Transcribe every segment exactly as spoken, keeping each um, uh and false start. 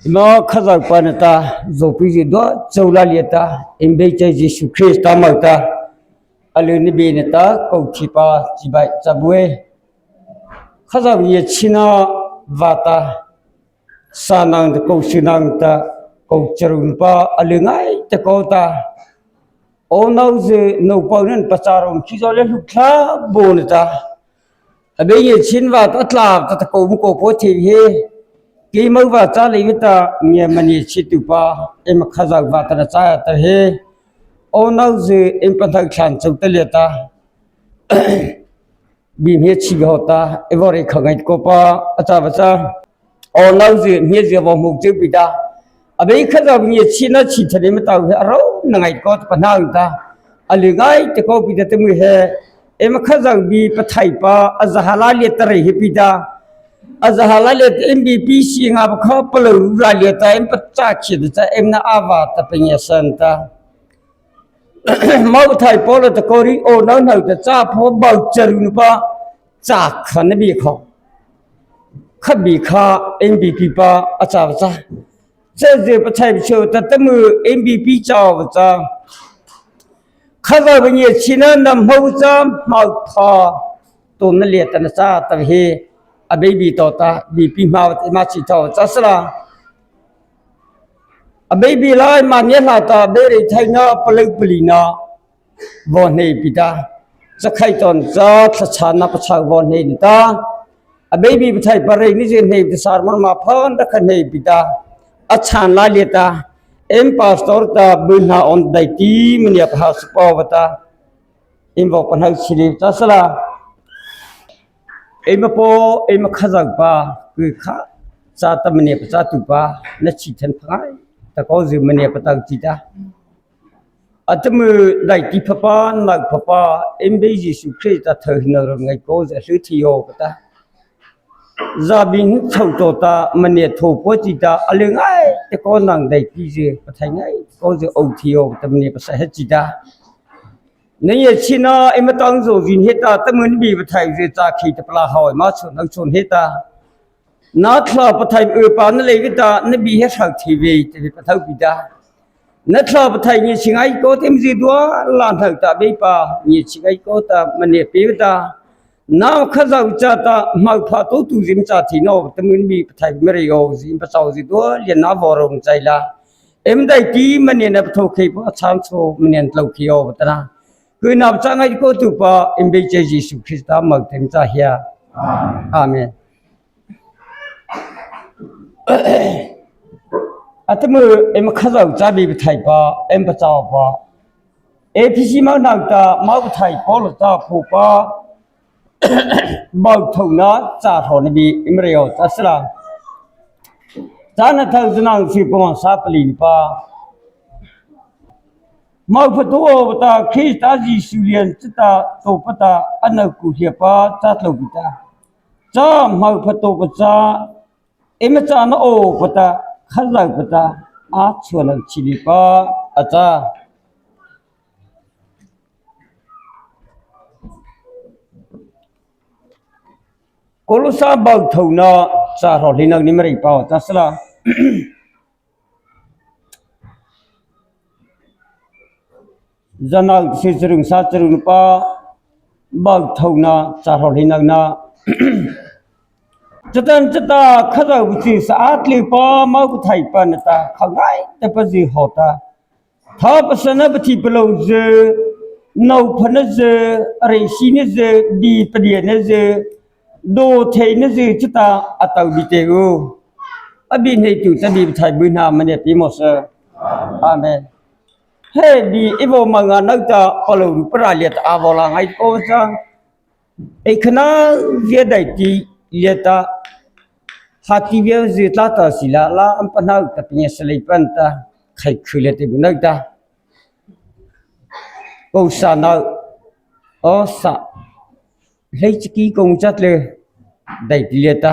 Eima Khazohpa nata zawpizy zydua chô liata, eima Beichai Zisu Krista moh ta, alyna bie nata kô thiehpa chibai cha bâ. Khazoh ngiachhiena vâta, sâh nata kô syno nata kô charuna pa aly ngaita kaw ta, awnanozy nôpaw nata pachârôh khizaw liata hluh thlâh bâ nata, Abeipa ngiachhiena vâta a tlâh ta, ta kô ma kô pua thei he, keimo vâta leipa ta, ngiamaniah chhituhpa, eima Khazoh vâta na châ ta he, awnanozy eima pahno thlâh chô ta liata, bie hmia chhi haw ta, ei vaw reih khah ngaita kawpa a châ vâta, awnanozy hmiazy vaw hmô chaipa ta, Abeipa Khazoh ngiachhiena chhithana eima tao he a rônah ngaita kaw ta pahno ta, aly ngaita kawpi ta, atahmâ he eima Khazoh bie pathaihpa a zâ ha liata reih hepi ta, a zâ ha liata eima biepi sie ngâpa kha palôhru liata eima pachâ khiahta cha, eima na a vâta pangiasa ta, Mawthai Pawla ta Korinth awnano hnohta châ phaopa, bau charuna pa châ khana bie kha, kha bie kha eima biepipa a châ vâta, chazy pathaihpa chô ta atahmâ eima biepi châ vâta, Khazohpa ngiachhiena nama hmô cha, hmo pha tôhna liata na châ ta he, Abeipa bie tawhta biepi hmâ vâta eima chhi tawhta sala, Abeipa bie la eima nie hla ta, Abeipa reithaina palôh palihna vaw hnei pi ta, chakhei tawhna cha thlahchhâna pachâ vaw hnei ta, Abeipa bie pathaihpa reina zy hnei ta, sermon ma pha nata kha hnei pi ta, a chhâna liata, eima pastor ta byhnâ awn daihti maniah pahâ su pawpa ta, eima vaw pahno chhi leipa ta sala, eima Paw, eima Khazohpa, kei kha châta maniah pachâtuhpa, na chhithana pha ngaita kawzy maniah patao chi ta, atahmâ daihti phapa, no phapa, eima Beipa Zisu Krista thyuheihna rônah ngaita kawzy a hlu thei awpa ta, zawpi hnohta maniah tho pua chi ta, aly ngaita kaw, nâ daihtizy pathaih ngaita kawzy ao thei awpa ta maniah pasa he chi ta, na ngiachhiena eima tao zawpi heta, atahmâ na bie pathaihzy châ khei ta, palâ hawhna chô no chô heta, na Thlahpa Pathaihpa ypa na lei vâta, na bie he hroh thei vei ta bie pahno pi ta, na Thlahpa Pathaihpa ngiachhie ngaita kaw ta, eima zydua lâ hnohta Abeipa ngiachhie ngaita kaw ta maniah pie vâta, na Khazoh châta hmo pha tôhtuhzy eima châ thei nawpa ta, atahmâ na bie pathaihpa eima reih awzy, eima pachâ awzy zydua liana vaw rônah chai la, eima daihti maniah na patho khei pua, a chhâna chô maniah na tlô khei awpa ta na, kei na pachâ ngaita kaw tuhpa, eima Beichai Zisu Krista moh ta eima châ hia. Amen. Atahmâ eima Khazoh châ bie pathaihpa, eima pachâpa, Ephesi moh hnohta Mawthai Pawla châ phaopa, bau thôhna, châ hrawhna bie eima reih aw ta sala, châna thôh, zâ nata sypangawh sâh palihna pa, hmo pha tôh awpa ta Krista Zisu liana chata tao awpa ta, ano ku hliapa châ tlôh pi ta, cha hmo pha tôhpa cha eima châ nawpa ta, Khazohpa ta a chhuah nawh chi leipa a châ. Kolosa bau thôhna, châ hrawh hleino na eima reih pa aw ta sala, zâ nata sycharu nata sycharu nata pa, bau thôhna, châ hrawh hleino na, chata chata Khazohpa chyhsa a tlyhpa Mawthai Pathaihpa nata kha ngaitapazy hawhta, thapasana, pathipalôhzy, nôpona zy, reihsina zy, bie padiena zy, do theina zy chata a tao bie teh u. A bie hnei tuh ta bie pathaih byhnâ maniah pie mawh sy. Amen. He bie ei vaw moh ngâ nawpa ta, palôhru para liata a vaw la ngaita kaw cha, ei khana via daihti liata, hâ ti via zy tlâ ta sila la, ama pahno ta pie ngiasa leipa ta, khaikhyu liata bu nawpa ta, kô sâh no, aw sâh hleichaki kô cha tlyh, daihti liata,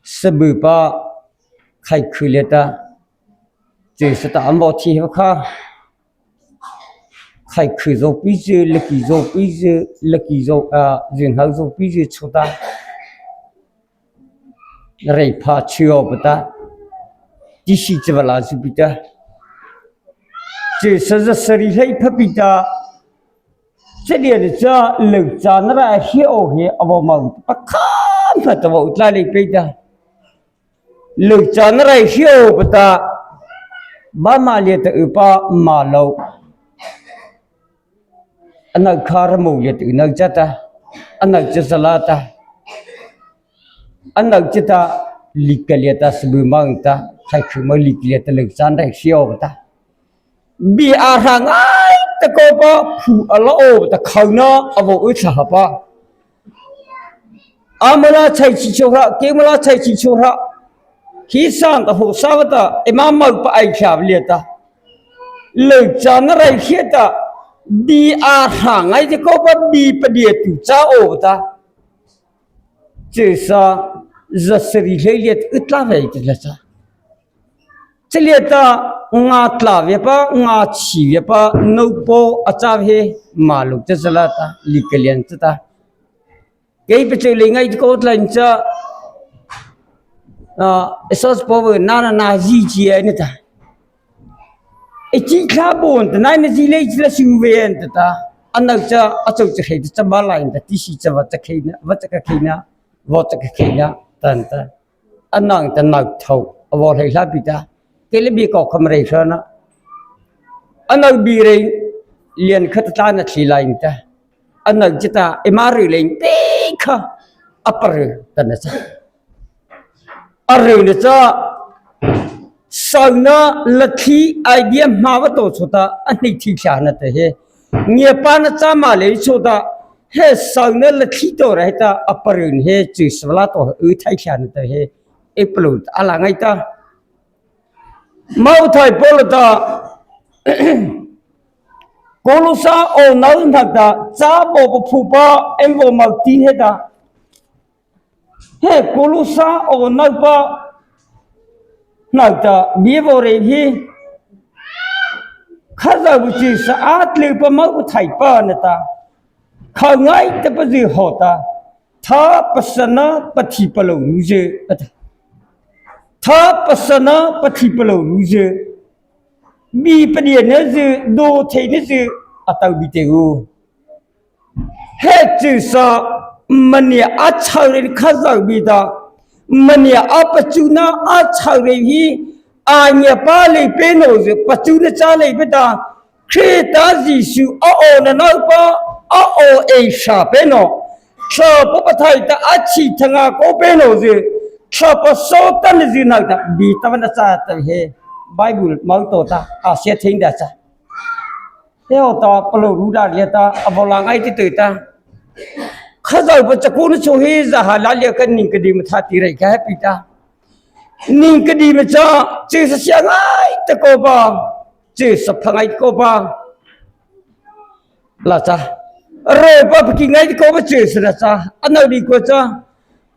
sabypa, khaikhyu liata, chyhsa ta ama vaw thi hapa kha, khaikhyu zawpizy, laki zawpizy, laki zaw, ah, zyhno zawpizy chhao ta, reihpha chhao awpa ta, tisi châ vâ la su pi ta. Chyhsa za sari hlei pha pi ta. Cha liana cha lei châna rai hia aw he a vaw mau pakha ma ta vaw tlai lei pei ta. Lei châna rai hia aw pa ta. Ba ma liata y pa ma lo. Ano kha ra mo liata y no cha ta. Ano cha za la ta. Ano cha ta, lika liata sabu mang ta, khai khu ma lika liata lei châna rai hia aw pa ta. Bie a hra ngaita kawpa phu a la aw ta khona a vaw y tha ha pa. A mala chai chi chô hra, kei mala chai chi chô hra. Hi san ta ho sa va ta, e ma mau pa ai khia liata. Lei châna rai hia ta, bie a hra ngaita kawpa bie pa dia tu châ aw ta. Chyhsa za sari hlei liata y tla vei ti la cha. Cha liata nga tla vei pa, nga chi vei pa, no po a châ he, ma lo cha za la ta, lika liana cha ta. Kei pa chô lei ngaita kaw tlai cha, a, e so po vei na na na zi chi e ni ta. E chi tla bon ta, na na zi lei chi la su vei en ta ta. Ano cha, a chô cha khei ta cha ba lai ta, tisi cha va cha khei na, va cha ka khei na, va cha ka khei na, tan ta. Ano ta nau thau, a vaw hlei hla pi ta. Kei le bie kaw kham rei hra na. Ano bie rei lian kha ta tla na thli lai ta. Ano cha ta, e ma rei lei pei kha. A pa rei ta na cha. A rei na cha. Sauna la thli idea ma va to chô ta, a nei thi cha na ta he. Ngia pa na cha ma lei chô ta. He sauna la thli to ra he ta, a pa rei he, chyhsa la to, y thai cha na ta he. E pa lo ta, a la ngaita. Mau thai Paul ta, Kolosa awnano hnohta, cha bo pa phu pa, en vaw mau ti he ta. He Kolosa awnano pa, hnohta, bie vaw rei hi. Khazohpa chyhsa a tlyh pa mau thai pa na ta. Kha ngaita pa zy hawhta. Thapasana pathipalôh zy, a ta. Thapasana pathipalôh zy. Bie padiana zy, do theina zy, a tao bie teh u. He chyhsa, mania a chho rei Khazoh bie ta. Mania a pachuna a chho rei hi, a ngiapâ lei pei no zy, pachuna cha lei pei ta. Krista Zisu a awnano pa, a aw ei sa pei no. Thlahpa Pathaih ta a chhihthana kaw pei no zy. Thlahpa Sawtana zy hnohta, bie ta va na cha ta he. Bible mau to ta, a sia thei da cha. He aw ta, palôh ru da lia ta, a vaw la ngai ti tei ta. Khazohpa chakaona chô hi, za ha la lia ka ning ka di ma tha ti rei ka he pi ta. Ning ka di ma cha, chyhsa sia ngai ta kaw pa. Chyhsa pha ngai ta kaw pa. La cha. Rei pa paki ngai ta kaw pa chyhsa la cha. Ano di kaw cha.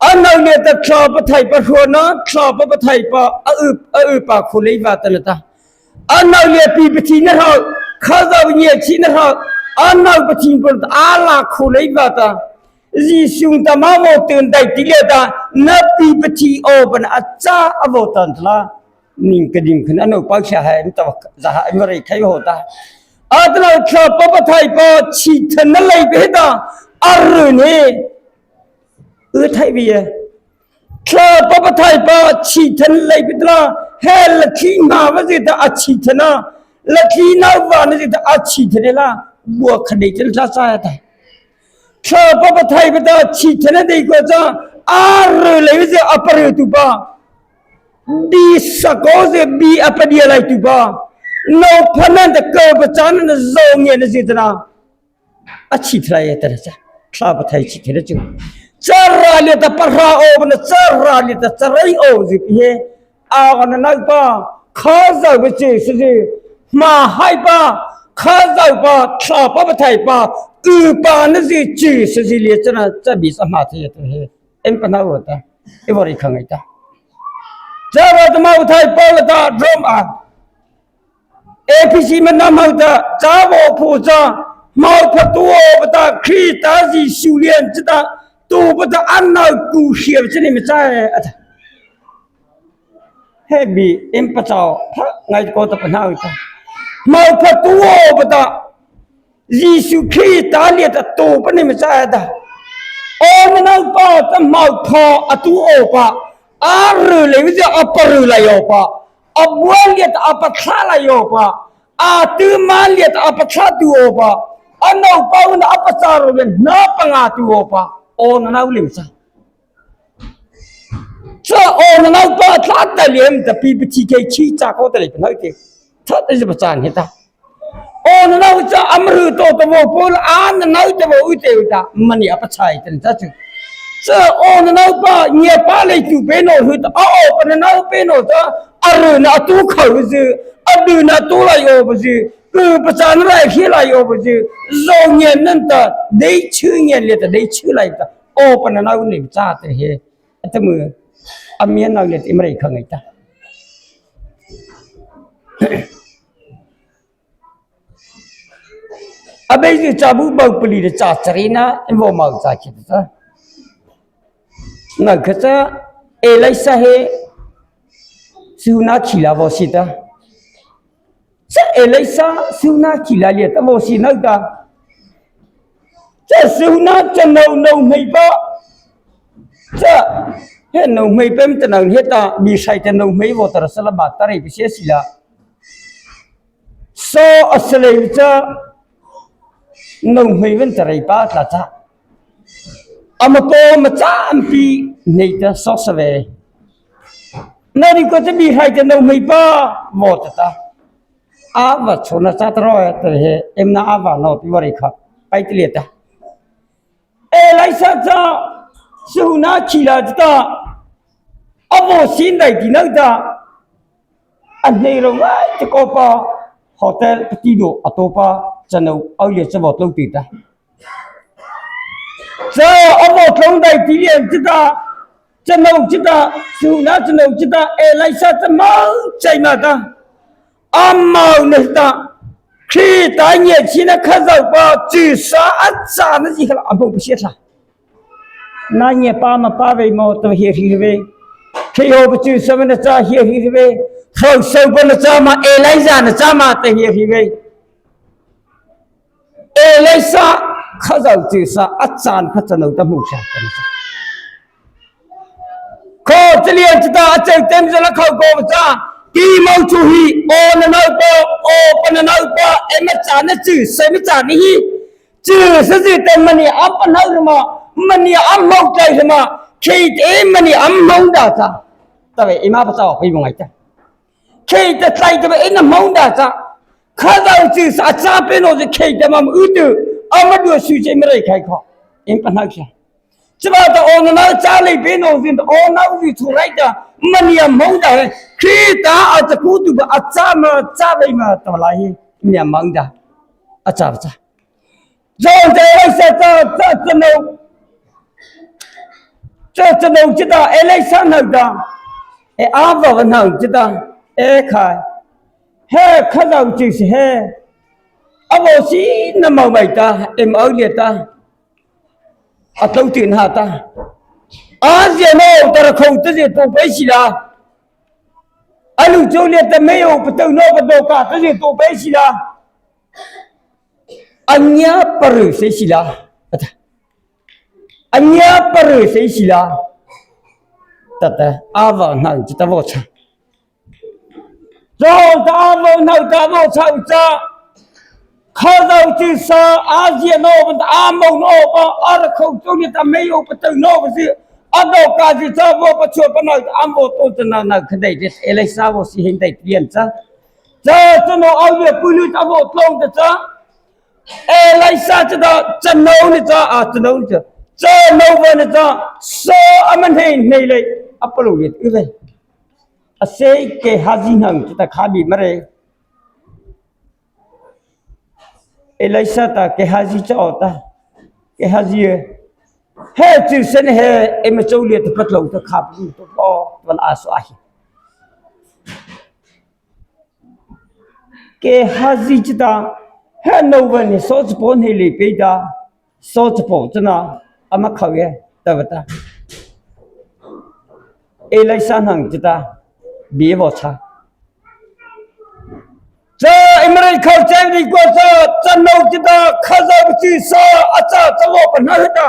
Ano nia ta Thlahpa Pathaih pa hruana, Thlahpa Pathaih pa a y, a y pa kho lei va ta na ta. Ano nia pi pathina hra, Khazoh nia china hra, ano pathina pa ta a la kho lei va ta. Zisu ta ma vaw tun dai ti lia ta, na pi pathi aw pa na a cha a vaw tan tla. Ning ka dim khan ano pa cha hai, ta za ha, ma rei khai ho ta. A ta na Thlahpa Pathaih pa chhihthana lei pei ta, a ru ne. Y thai bie. Thlahpa Pathaih pa chhihthana lei pei ta, he la thli ma va zy ta a chhihthana, la thli nau va na zy ta a chhihthana la, bua kha dei chen tla cha ta. Thlahpa Pathaih pa ta chhihthana dei kaw cha, a ru lei zy a pa ru tu pa. Bie sa kaw zy bie a pa dia lai tu pa. No pha na ta kaw pa cha na na zo ngia na zy ta na. A chhihthana e ta na cha. Thlahpa Pathaih chhihthana chu. Cha ra lia ta pa hra aw pa na cha ra lia ta cha rei aw zy pi he. A ka na nau pa. Khazohpa chyhsa zy. Ma hai pa. Khazohpa Thlahpa Pathaih pa. Y pa na zy chyhsa zy lia cha na cha bie sa ma thei ta he. En pa na aw ta. E vaw rei kha ngai ta. Cha va ta mau thai pa la ta drum a. Ephesi ma na mau ta, cha vaw phu cha, mau pha tu aw pa ta, Krista Zisu lian cha ta, tu pa ta ano ku hia cha ni ma cha e, a ta. He bie eima pachâ pha ngaita kaw ta pahno ta, hmo pha tuh awpa ta, Zisu Krista liata tuh pani ma châ ta. Awnanopa ta hmo pha a tuh awpa, a ru lei vei a paru lai awpa, a bua liata a pathla lai awpa, a tu ma liata a pathla tuh awpa, a nôpaw na a pachâ ro lei na pangatu awpa, awnano lei ma châ. Cha awnanopa thla ta lei eima ta pi pathi kei chi châ kaw ta lei pahno te. Thata zy pachâ he ta. Awnano cha ama ru to ta vaw pul, a nano ta vaw u te u ta, mani a pachai ta cha chu. Cha awnanopa ngiapâ lei tuh pei no ru ta, a awpa nano pei no ta, a ru na a tuh khao zy, a du na a tuh lai awpa zy, ku pachâna lai khi lai awpa zy, zo ngian nan ta, dei chu ngian lei ta, dei chu lai ta. Awpa nano lei ma châ ta he. Atahmâ, a miano liata eima rei kha ngaita. Abeizy Châbu bu pali lei châ chariena, eima vaw mau châ khei ta. Na kha cha, Elisa he, Sunem khih la vaw sie ta. Cha Elisa Sunem khih la liata vaw sie no ta. Cha Sunem chanô nôhmeipa. Cha he nôhmeipa eima ta nô he ta, bie sai ta nôhmei vaw ta ra sala ba ta rei pasia sila. Saw a salei cha nôhmei vei ta rei pa tla cha. Ama kaw ma cha ama pi nei ta saw sa vei. Na ri ko cha bie sai ta nôhmeipa vaw ta ta. A va chô na cha ta ro ta he, eima na a va no ti vaw rei kha. Pai ti lei ta. Elisa cha, Sunem khih la ta, a vaw sie dai ti no ta, a hnei ro ngai ta kaw pa, hotel pati do a to pa, chanô o lei cha vaw tlô ti ta. Cha a vaw tlô dai ti lei cha ta, chanô cha ta, Sunem chanô cha ta, Elisa cha mau chai ma ta. Amâ na ta, Krista ngiachhiena Khazohpa chyhsa a châna zie kha la a hmô pasia tha. Na ngiapâ ma pa vei maw ta hiahri vei. Kheihawhpa chyhsa ma na châ hiahri vei. Hrohsopa na châ ma, Elisa na châ ma ta hiahri vei. Elisa Khazoh chyhsa a châna kha chanô ta hmô sa ta na châ. Kho chalian chata a cheu tem zala kho ko cha, ti mau chu hi, awnanopa, awpa nanopa, eima châna chyhsa eima châ na hi, chyhsa zy ta mania a pahno ma, mania a hmô tlai ma, khei ta mania a hmô da cha. Ta vei, eima pachâ pi mo ngai ta. Khei ta tlai ta vei, eina hmô da cha. Khazoh chyhsa a châ pi no zy khei ta ma u tu, ama dua su che eima rei khai kho. Eima pahno cha. Chaba ta awnanopa châ lei pi no zyn ta awnanopa zy chu rai ta, mania hmô da he, Krista a châ ku tu ba a châ ma châ vei ma ta la hi, mania hmô da, a châ ba châ. Zôn te Elisa ta, ta, ta no, ta, ta no chata, Elisa no ta, e a va va no chata, e khai, he Khazoh chyhsa he, a vaw sie na mau mai ta, e mau lia ta, a tlô ti na ta. A zie no ta ra kho ta zie to pai si la. A lu cho lia ta mei o pa to no pa do ka ta zie to pai si la. A ngia pa ru sei si la. A ta. A ngia pa ru sei si la. Ta ta. A va na chi ta vaw cha. Zôn ta a vaw na ta vaw cha u cha. Khazoh chyhsa a zie no pa ta a mau no pa a ra kho to ni ta mei o pa to no pa si. A do ka si cha vaw pa chua pa na ta a vaw to ta na na kha dei de Elisa vaw sie hen dei ti lian cha. Cha cha no a lie pu lu ta vaw tlô ta cha. Elisa chata, chanô ni cha, a chanô ni cha. Chanô va ni cha, saw a ma hnei hnei lei, a palôh liata u vei. A sei Kehazi hnohta ta kha bie ma rei. Elisa ta Kehazi cha aw ta. Kehazi e. He chu sen he, eima chô liata patlô ta kha bie ta aw, ta la a saw a hi. Kehazi chata, he no va ni saw chapaw hnei lei pei ta, saw chapaw chana, ama khao e, ta va ta. Elisa hnohta chata, bie vaw châ. Cha eima reih khao chaipa deikua cha, chanô chata Khazohpa chyhsa a châ, cha vaw pahno heta,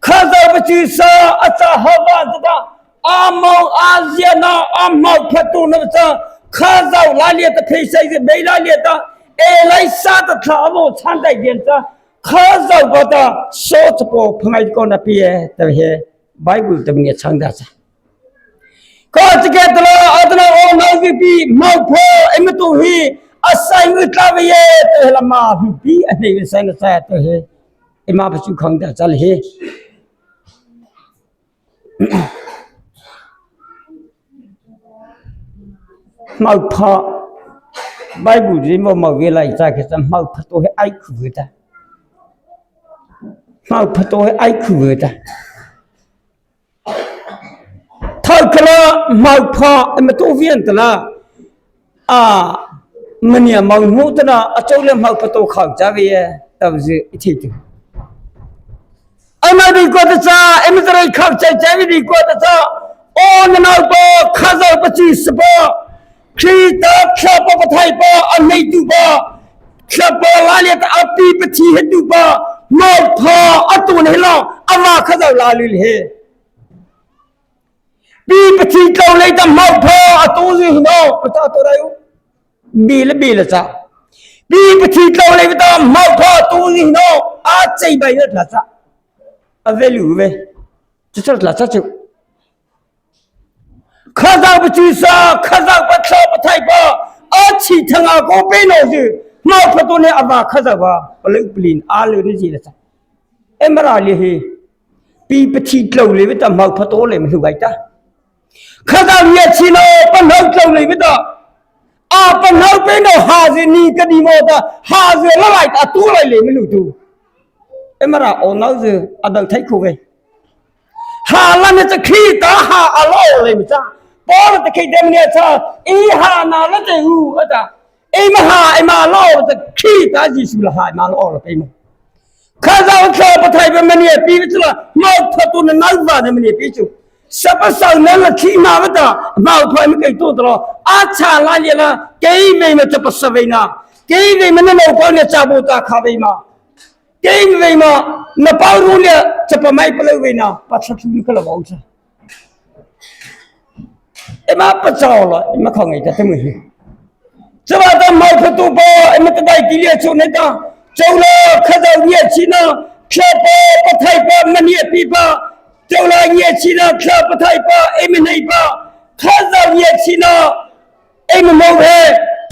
Khazohpa chyhsa a châ hapa chata, âmo, a ziana, a hmo pha tao na cha, Khazoh lâ liata pheisaih zy bei lâ liata, Elaisâh ta tha a vaw chhâna dei vei cha, Khazohpa ta sawchapaw pha ngaita kaw na pie, tahpa he Bible ta miah chang da cha. Kha cha kei ta la, atanoh awnanozy pi, hmo pha eima tao hi, a sai ngu tla vei e, tahpa he la ma hluhpi a hnei vei sai na cha, tahpa he eima pachu khang da cha la he. Hmo pha, Bible zy mo hmo vei lai cha kei cha hmo pha tao he ai khu vei ta. Hmo pha tao he ai khu vei ta. Thokha la hmo pha eima tao vei ta la, a, mania hmo hmu ta na, a chô liata hmo pha tao khao cha vei e, tahpa zy ei thei tu. Ama deikua ta cha, eima ta reih khao chaipa deikua ta cha, awnanopa, Khazohpa chyhsapa, Krista Thlahpa Pathaihpa a hneituhpa, Thlahpa lâ liata a pi pathi hneituhpa, hmo pha a tao na hi la, ama Khazoh lâ lei he. Pi pathi tlôh lei ta hmo pha a tao zy hi no, pata tao rai u. Bie la bie la cha. Pi pathi tlôh lei ta hmo pha a tao zy hi no, a chei bai na tla cha. A value vei. Chu cha tla cha chu. Khazohpa chyhsa, Khazohpa Thlahpa Pathaihpa, a chhi thanga kaw pie no zy, hmo pha tao na ama Khazohpa, palei palin, a lei na zy la cha. Eima râh lei he, pi pathi tlôh lei vei ta hmo pha tao lei ma hluh gai ta. Khazoh ngiachhiena, pahno tlôh lei vei ta. A pahno pie no ha zy ni ka ni mo ta, ha zy la lai ta a tao lai lei ma hluh tu. Eima râh awnanozy a dao thei khu vei. Ha la na cha Krista ha a lao lei ma cha. Paul ta khei dei ma nia cha, ei ha na la te u a ta. Eima ha, eima lao ta Krista Zisu la ha eima lao la pie ma. Khazoh Thlahpa Pathaihpa mania pie vei cha la, hmo pha tao na nau va na mania pie chu. Sapa sau na la thi ma va ta, hmo pha eima kei tao ta la, a châ la lia la, kei vei ma chapa sa vei na. Kei vei ma na no pau nia cha bo ta kha vei ma. Kei vei ma, na pau ru lia, chapa mai palei vei na, pa cha chu ni ka la bo cha. Eima pachâ la, eima khang ei ta te mu hi. Chavâta hmo pha tao pa, eima ta dai ti lia chu na ta. Chô la Khazoh ngiachhiena, Thlahpa Pathaihpa mania pie pa. Chô la ngiachhiena, Thlahpa Pathaihpa eima hnei pa. Khazoh ngiachhiena, eima mo he,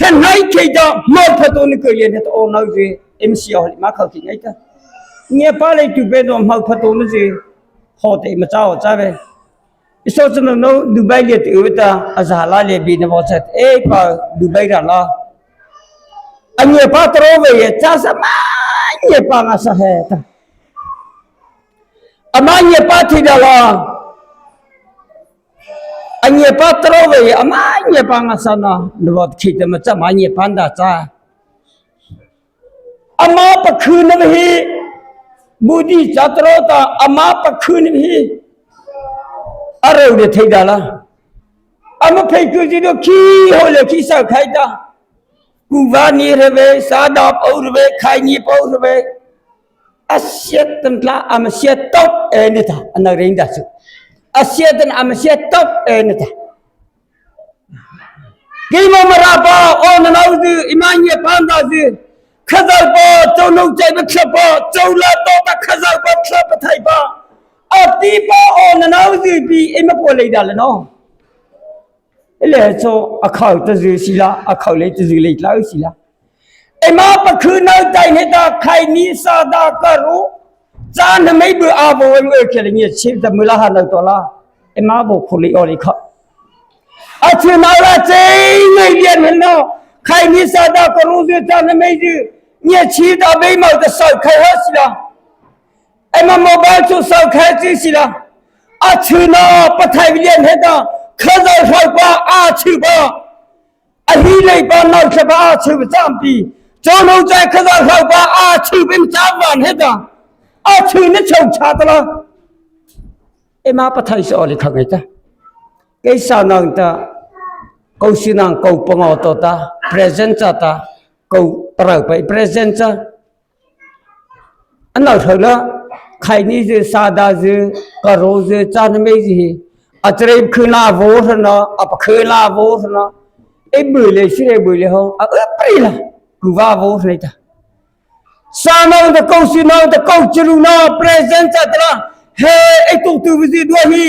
tha hnai khei ta, hmo pha tao na kei lia na ta awnanozy, eima sia holi ma khao ki ngai ta. Ngiapa lei tu be no hmo pha tao na zy, ho te eima cha ho cha vei. Ei so cha no no Dubai lia ti u ta, a za la lia bi na bo cha, ei pa Dubai ra la. A ngiapa taro vei e, cha sa ma ngiapa nga sa he ta. Ama ngiapa thi da la. A ngiapa taro vei e, ama ngiapa nga sa na, na bo khi ta ma cha ma ngiapa da cha. Ama pakhu na hi, budi cha taro ta, ama pakhu na hi. A rao de thei da la. Ama phei ku ji do khi ho le khi sa khai ta. Ku va ni re ve, sa da pau re ve, khai ni pau re ve. A siat tan tla, ama siat top e ni ta, ana ring da su. A siat tan ama siat top e ni ta. Keima Mara pa, awnanozy, eima ngiapa nata zy, Khazohpa, chô no chaipa Thlahpa, chô la tawhta Khazohpa Thlahpa Pathaihpa, a pipa awnanozy pi, eima pua lei da la no. Ei le chô, a khao ta zy sila, a khao lei ta zy lei tla sila. Eima pakhu no tai ne ta khai ni sa da ka ru. Cha na mei bu a bo em e ke le nge chi ta mu la ha no to la. Eima bo khu lei o lei kha. A chu no la chei ngai lian hen no. Khai ni sa da ka ru zy cha na mei zy. Nge chi ta bei mau ta sau khai ha sila. Eima mobile chu sau khai chi sila. A chu no Pathaih lian hen ta. Khazoh hropa a chu ba. A hi leipa no Thlahpa a chhôh champi. Chô no chai Khazoh hropa a chhôh eima cha van he ta. A chhôh na chhôh cha ta la. Eima Pathaih sa o lei kha ngai ta. Kei sa nang ta. Kô syno kô pangawh to ta, present cha ta, kô parao pai present cha. Ano thao la, khaihni zy, sâdâ zy, karo zy, châna mei zy hi. A charei pakhyna vaw hra na, a pakhyna vaw hra na. E bui le, si le bui le ho, a e pai la, ku va vaw hra ta. Sâno ta kô syno ta kô charu no present cha ta la. He, e to tu zy dua hi.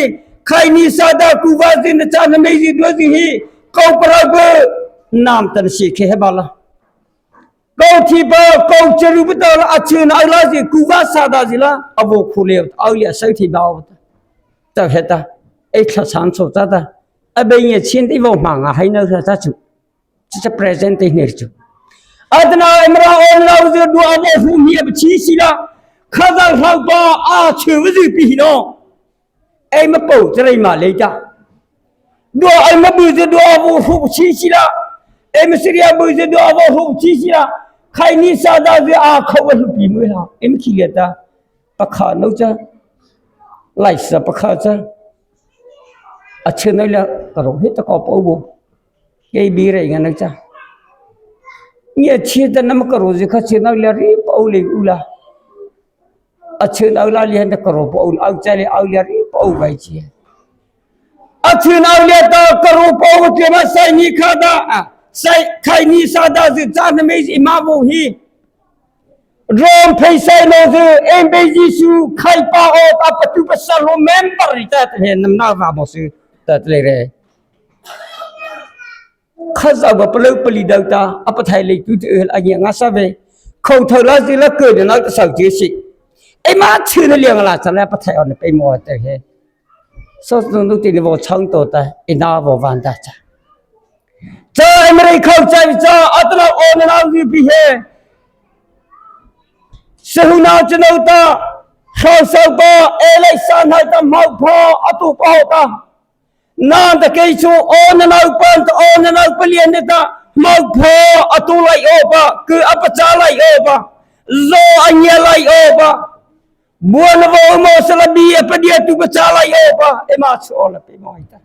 Khaihni sâdâ ku va zy na châna mei zy dua zy hi. Kô parao bu. Nam tan si khe he ba la. Kô thi ba, kô charu bu ta la, a chuna a la zy ku va sâdâ zy la. A vaw khu le, a lia sai thi ba ta. Ta he ta. E tha san so ta ta. A be nye chin ti vaw ma nga hai na sa ta chu. Chi cha present te hnei chu. Atanoh ei Mara awnano zy dua a vaw hru hmia pachhi sila. Khazoh hropa a chhih zy pi hi no. Ei ma pô cha rei ma lei ta. Dua ei ma bu zy dua a vaw hru pachhi sila. Ei ma Syria bu zy dua a vaw hru pachhi sila. Khaihni sâdâ zy a khô a hluhpi mu la. Ei ma khi lia ta. Pakha no cha. Laihsa pakha cha. A chuna la karo he ta kô pô bo. Kei bi rei nga na cha. Nge chi ta nama karo zy kha chuna la ri pô le u la. A chuna la lia na karo pô u, a cha le a lia ri pô vai chi. A chuna la ta karo pô u te ma sai ni kha da. A, sai khai ni sa da zy cha na mei zy ma vo hi. Rom pheisaih no zy, ei Be Zisu khai pa o ta patu pasal lo member ri ta he nam na va mo sy ta le re. Khazohpa palôh pali dao ta, a pathaih lei tu te a ngia nga sa ve. Khô thao la zy la kei na ta sau ti si. Ei ma chuna liang la cha la pathaih on pe mo te he. So no no ti ni vo chang to ta, ei na vo van ta cha. Cha ei ma rei khao chai cha, atanoh awnano zy pi he. Sahuna cha no ta, khao sau pa, ei lai sa na ta mau pho, a tu pa ho ta. Nâ ta kei chu awnano pa ta, awnano pa liana ta, mau pho, a tu lai o pa, ku a pa cha lai o pa, zo a ngia lai o pa. Bua na vo mo sa la bi a pa dia tu pa cha lai o pa, ei ma chu o la pe mo ta.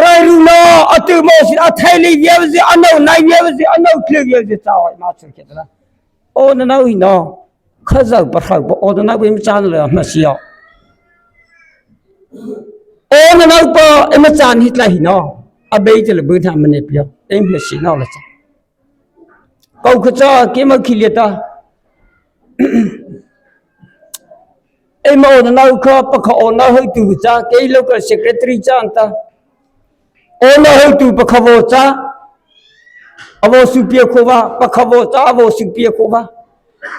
Rai ru no, a tu mo si, a thai lei via zy, a no nai via zy, a no kle via zy cha o ei ma chu ke ta la. Awnano hi no, Khazohpa hropa awnano pa ei ma chan la ma si o. Awnano pa ei ma chan hi tla hi no, a bei te la bu tha ma ne pio, ei ma si no la cha. Kô kha cha, kei ma khi lia ta. Ei ma awnano kha, pakha awna hawtu cha, kei local secretary cha ta. Awna hawtu pakha vo cha. A vo su pia kho va, pakha vo cha, a vo su pia kho va.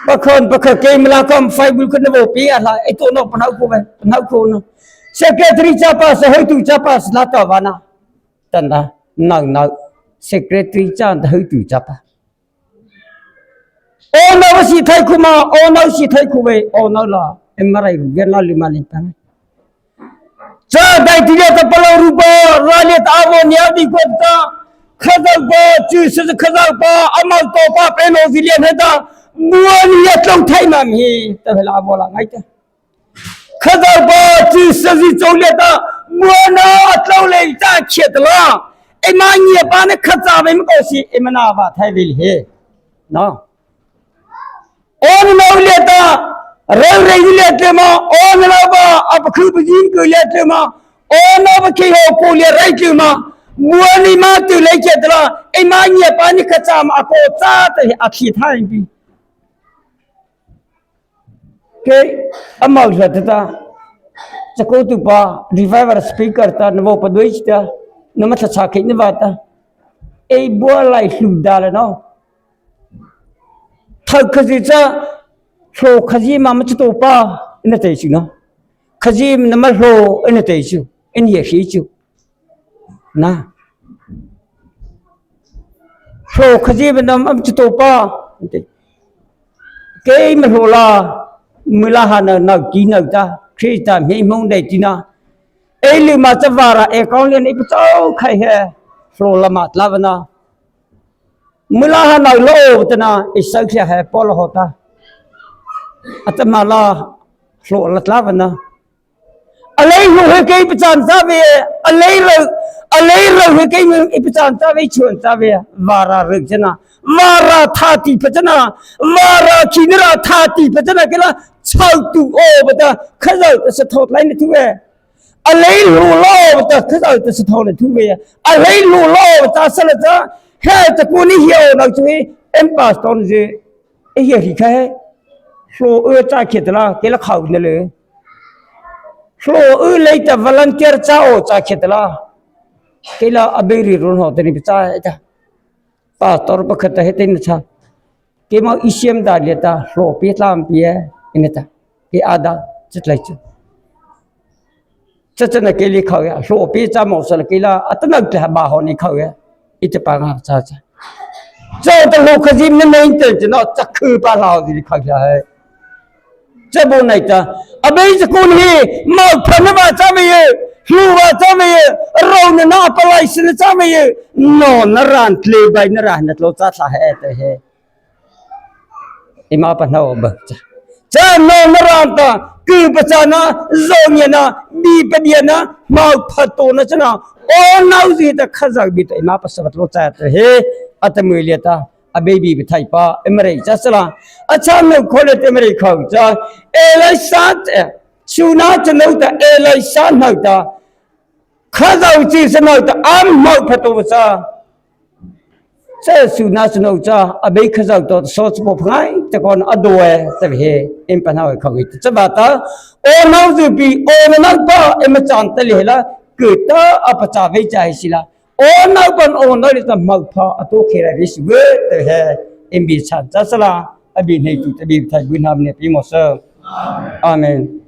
Pakha, pakha kei ma la kam fai bul kha na vo pia la, ei to no pa nau kho va, pa nau kho no. Secretary cha pa sa, hawtu cha pa sa la ta va na. Tanda, nau nau. Secretary cha ta hawtu cha pa. Awnano si thai khu ma, awnano si thai khu ve, awnano la. Ei ma rai ru, gen la li ma li ta. Cha dai ti le ta palôh ru pa, ra le ta a vo nia di ko ta. Khazohpa, chu sa Khazohpa, a mau to pa pe no zy liana ta. Bua ni ya tlong thai ma mi, ta ve la a vo la ngai ta. Khazohpa chu sa zy chô lia ta, bua na a tlô lei ta khiah ta la. Ei ma ngia pa na kha cha ve ma ko si, ei ma na va thai ve li he. No. Awnano lia ta, rau rei lia tle ma, awnano pa, a pa khu pa jin ko lia tle ma, awnano pa kei ho ko lia rei tle ma, bua ni ma tu lei khiah ta la, ei ma ngia pa ni kha cha ma a ko cha ta he a khi thai pi. Kei, a mau hla ta ta. Chakao tu pa, revival speaker ta, na vo pa doi ta, na ma tha cha kei na va ta. Ei bua lai hlu da la no. Thak khazi cha, hlo khazi ma ma cha to pa, na te chu no. Khazi na ma hlo, na te chu, na ye hi chu. Na. Hlo khazi ba nam am chu to pa. Kei ma hlo la, mula ha na nau ki nau ta, Krista hmei hmong dei ti na. Ei lu ma cha vara, ei kong lian ei pa chau khai he, hlo la ma tla ba na. Mula ha nau lo ta na, ei sau khia he, Paul ho ta. A ta ma la, hlo la tla ba na. A lei hlu he kei pachan sa ve, a lei lo, Alei râh he keima ei pachâna châ vei, chhuahna châ vei, vârâh râh chana, vârâh thâtihpha chana, vârâh khinarâh thâtihpha chana, kei la chhotuh awpa ta Khazoh ta sathaw tlai na thu vei. Alei hluh lawpa ta Khazoh ta sathaw na thu vei. Alei hluh lawpa ta sala cha, he chakao ni hi aw na chu hi, eima pastor zy, ei hia hi kha he. Hluh u cha khei ta la, kei la khao na le. Hluh u lei ta volunteer cha aw cha khei ta la. Kei la Abeipa rei ro hawh ta ni pachâ ei ta. Pastor pakha ta he te na cha. Keima ei siam da liata, hluh pi tlam pi e, ei na ta. Kei a da, cha tlai chu. Cha chana kei lei khao ya, hluh pi cha mo sala kei la, atanoh tlai ha ba haw ni khao ya. Ei ta pa nga cha cha. Cha ta hluh khazia na nei ta cha na, cha khu pa hlau di khao ya hai. Cha bo nai ta. Abei chakao ni hi, mo pha na ba cha mei ye, hluh ba cha mei ye, rona na palai sina cha mei ye, nona râh tlai bai na râh na tlô cha tha he ta he. Eima pahno ba cha. Cha nona râh ta, ku pachâna, zao ngiana, bi padiana, mo pha tona chana, awnanozy ta Khazoh bie ta eima pasa ba tlô cha ta he, atahmâ liata, Abei bie pathaipa, eima rei cha sala. Achhyna khao liata eima rei khao cha. Elisa, eh, Suna chanô ta, Elisa nô ta. Khazoh chyhsa nô ta, ama pha to cha. Cha Suna chanô cha, Abei Khazoh to, so cha po phangai, ta kon a do e, ta he, eima pahno khao ei ta. Cha ba ta, awnanozy bie, awnanopa, eima châna ta lei la, ku ta, a pachâ vei cha hi sila. Awnanopa, awnano lei ta mo pha, a to khei ra vei si ve, ta he, eima bie chhâna cha sala, Abei hnei tu ta bie thai bu nam ne pi mo sa. Amen.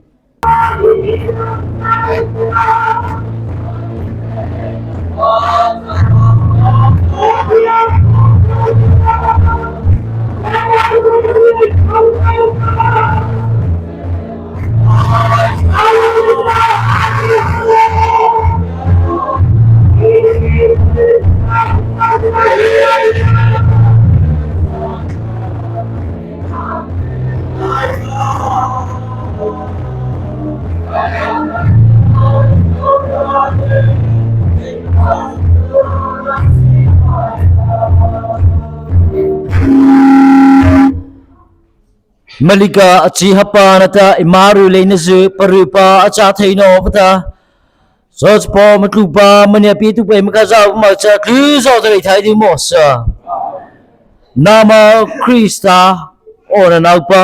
Malika a chi hapa nata eima ru leina zy parupa a châ thei nawpa ta. Sawchapaw matlupa maniah pietuhpa eima Khazohpa moh cha tlu zawh ta reithai dei mawh sa. Nama Krista awnanopa,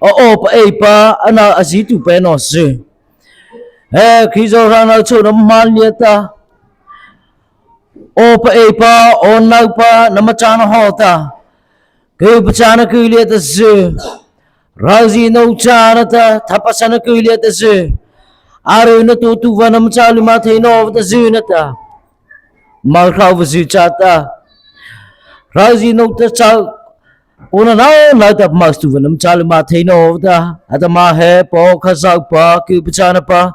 a awpa eipa, a na a zituhpa nawzy. He Krizyhraona chô nama hmâ liata, awpa eipa, awnanopa nama châna hawhta, kyhpachâna kyh liata zy, raozinô châna ta thapasana kyh liata zy, a ryhna tao tuhpa nama châ lymâ thei nawpa ta zy nata, moh hropa zy châta, raozinô ta châ, awnanopa ta moh hropa nama châ lymâ thei nawpa ta, atahmâ he Paw Khazohpa, kyhpachâna pa,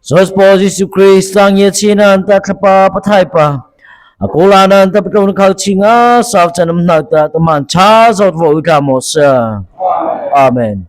Sawchapaw Zisu Krista ngiachhiena nata Thlahpa Pathaihpa, a kawla nata patlôna khâ chi ngâsâ cha nama hnohta, atahmâ cha zawh vaw y ta mawh sa. Amen.